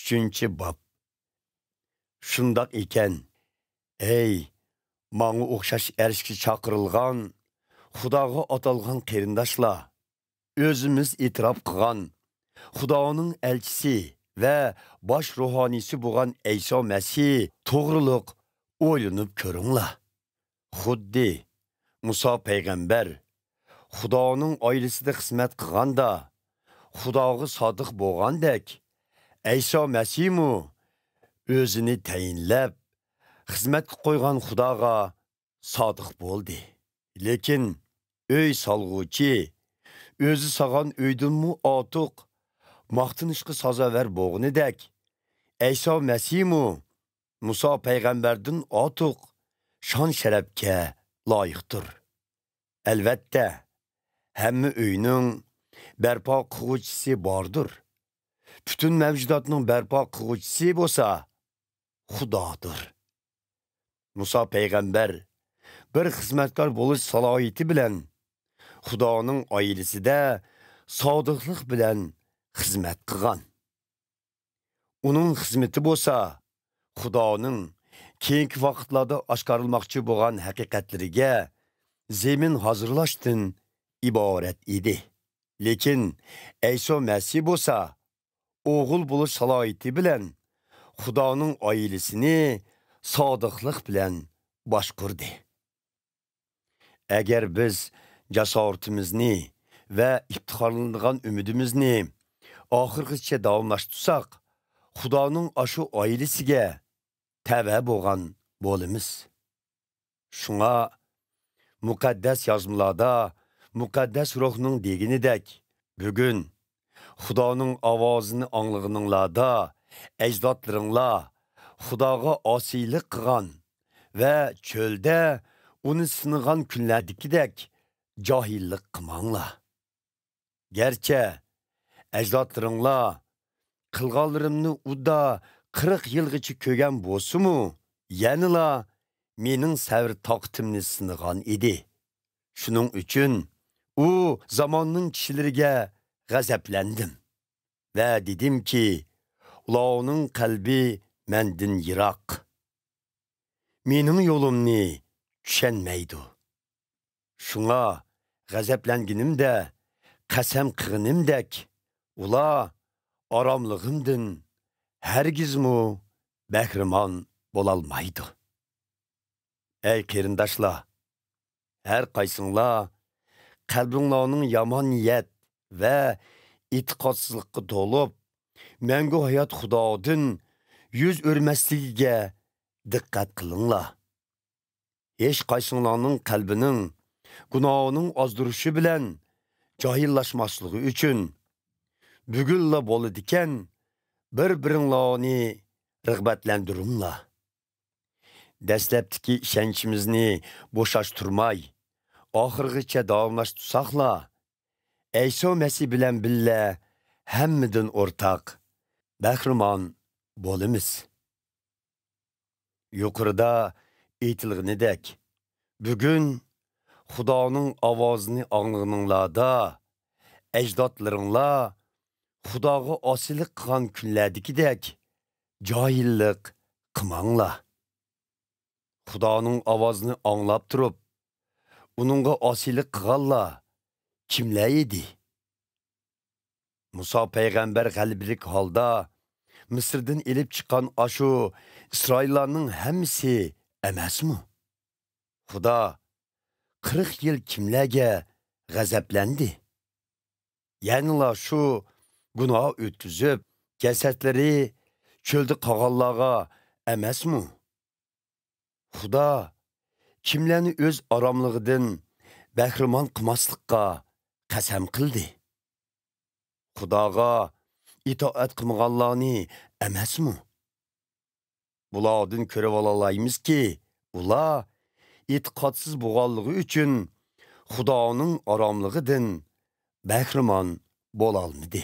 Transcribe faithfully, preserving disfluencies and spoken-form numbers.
ئۈچىنچى باب. شۇنداق ئىكەن، ئەي، ماڭا ئوخشاش ئەرشكە چاقىرىلغان، خۇداغا ئاتالغان قېرىنداشلار، ئۆزىمىز ئېتىراپ قىلغان خۇدانىڭ ئەلچىسى ۋە باش روھانىيسى بولغان ئەيسا مەسىھ توغرۇلۇق ئويلىنىپ كۆرۈڭلار. خۇددى مۇسا پەيغەمبەر خۇدانىڭ ئائىلىسىدە خىزمەت قىلغاندا، خۇداغا سادىق بولغاندەك، ئەيسا مەسىھمۇ ئۆزىنى تەيىنلەپ، خىزمەتكە قويغان خۇداغا سادىق بولدى. لېكىن ئۆي سالغۇچى ئۆزى سالغان ئۆيدىنمۇ ئارتۇق ماختىنىشقا سازاۋەر بولغىنىدەك، ئەيسا مەسىھمۇ مۇسا پەيغەمبەردىن ئارتۇق شان-شەرەپكە لايىقتۇر. ئەلۋەتتە، ھەممە ئۆينىڭ بەرپا قىلغۇچىسى باردۇر. پۈتۈن مەۋجۇداتنىڭ بەرپا قىلغۇچىسى بولسا خۇدادۇر. مۇسا پەيغەمبەر بىر خىزمەتكار بولۇش سالاھىيىتى بىلەن خۇدانىڭ ئائىلىسىدە سادىقلىق بىلەن خىزمەت قىلغان. ئۇنىڭ خىزمىتى بولسا خۇدانىڭ كېيىنكى ۋاقىتلاردا ئاشكارىلىماقچى بولغان ھەقىقەتلىرىگە زېمىن ھازىرلاشتىن ئىبارەت ئىدى. لېكىن ئەيسا مەسىھ بولسا ئوغۇل بولۇش سالاھىيىتى بىلەن خۇدانىڭ ئائىلىسىنى سادىقلىق بىلەن باشقۇردى. ئەگەر بىز جاسارىتىمىزنى ۋە ئىپتىخارلىنىدىغان ئۈمىدىمىزنى ئاخىرغىچە داۋاملاشتۇرساق، خۇدانىڭ ئاشۇ ئائىلىسىگە تەۋە بولغان بولىمىز. شۇڭا مۇقەددەس يازمىلاردا مۇقەددەس روھنىڭ دېگىنىدەك، بۈگۈن خۇدانىڭ ئاۋازىنى ئاڭلىغىنىڭلاردا، ئەجدادلىرىڭلار خۇداغا ئاسىيلىق قىلغان ۋە چۆلدە ئۇنى سىنىغان كۈنلەردىكىدەك جاھىللىق قىلماڭلار. گەرچە ئەجدادلىرىڭلار قىلغانلىرىمنى ئۇدا قىرىق يىلغىچە كۆرگەن بولسىمۇ، يەنىلا مېنىڭ سەۋر تاقىتىمنى سىنىغان ئىدى. شۇنىڭ ئۈچۈن ئۇ زاماننىڭ كىشىلىرىگە غەزەپلەندىم ۋە دېدىمكى، ئۇلارنىڭ قەلبى مەندىن يىراق، مېنىڭ يولۇمنى چۈشەنمەيدۇ. شۇڭا غەزەپلەنگىنىمدە، قەسەم قىلغىنىمدەك، ئۇلار ئاراملىقىمدىن ھەرگىزمۇ بەھرىمەن بولالمايدۇ. ئەي قېرىنداشلار، ھەر قايسىڭلار قەلبىڭلارنىڭ يامان نىيەت ۋە ئېتىقادسىزلىققا تولۇپ، مەڭگۈ ھايات خۇدادىن يۈز ئۆرمەسلىكىگە دىققەت قىلىڭلار. ھېچ قايسىڭلارنىڭ قەلبىنىڭ گۇناھىنىڭ ئازدۇرۇشى بىلەن جاھىللاشماسلىقى ئۈچۈن، بۈگۈنلا بولىدىكەن، بىر-بىرىڭلارنى رىغبەتلەندۈرۈڭلار. دەسلەپتىكى ئىشەنچىمىزنى بوشاشتۇرماي، ئاخىرغىچە داۋاملاشتۇرساقلا، ئەيسا مەسىھ بىلەن بىللە ھەممىدىن ئورتاق، بەھرىمەن بولىمىز. يۇقىرىدا ئېيتىلغىنىدەك، بۈگۈن خۇدانىڭ ئاۋازىنى ئاڭلىغىنىڭلاردا، ئەجدادلىرىڭلار خۇداغا ئاسىيلىق قىلغان كۈنلەردىكىدەك جاھىللىق قىلماڭلار. خۇدانىڭ ئاۋازىنى ئاڭلاپ تۇرۇپ، ئۇنىڭغا ئاسىيلىق قىلغانلار كىملەر ئىدى؟ مۇسا پەيغەمبەر غەلىبىلىك ھالدا مىسىردىن ئېلىپ چىققان ئاشۇ ئىسرائىللارنىڭ ھەممىسى ئەمەسمۇ؟ خۇدا قىرىق يىل كىملەرگە غەزەپلەندى؟ يەنىلا شۇ گۇناھ ئۆتكۈزۈپ، جەسەتلىرى چۆلدە قالغانلارغا ئەمەسمۇ؟ خۇدا كىملەرنى ئۆز ئاراملىقىدىن بەھرىمەن قىلماسلىققا قەسەم قىلدى؟ خۇداغا ئىتائەت قىلمىغانلارنى ئەمەسمۇ؟ بۇلاردىن كۆرۈۋالالايمىزكى، ئۇلار ئېتىقادسىز بولغانلىقى ئۈچۈن خۇدانىڭ ئاراملىقىدىن بەھرىمەن بولالمىدى.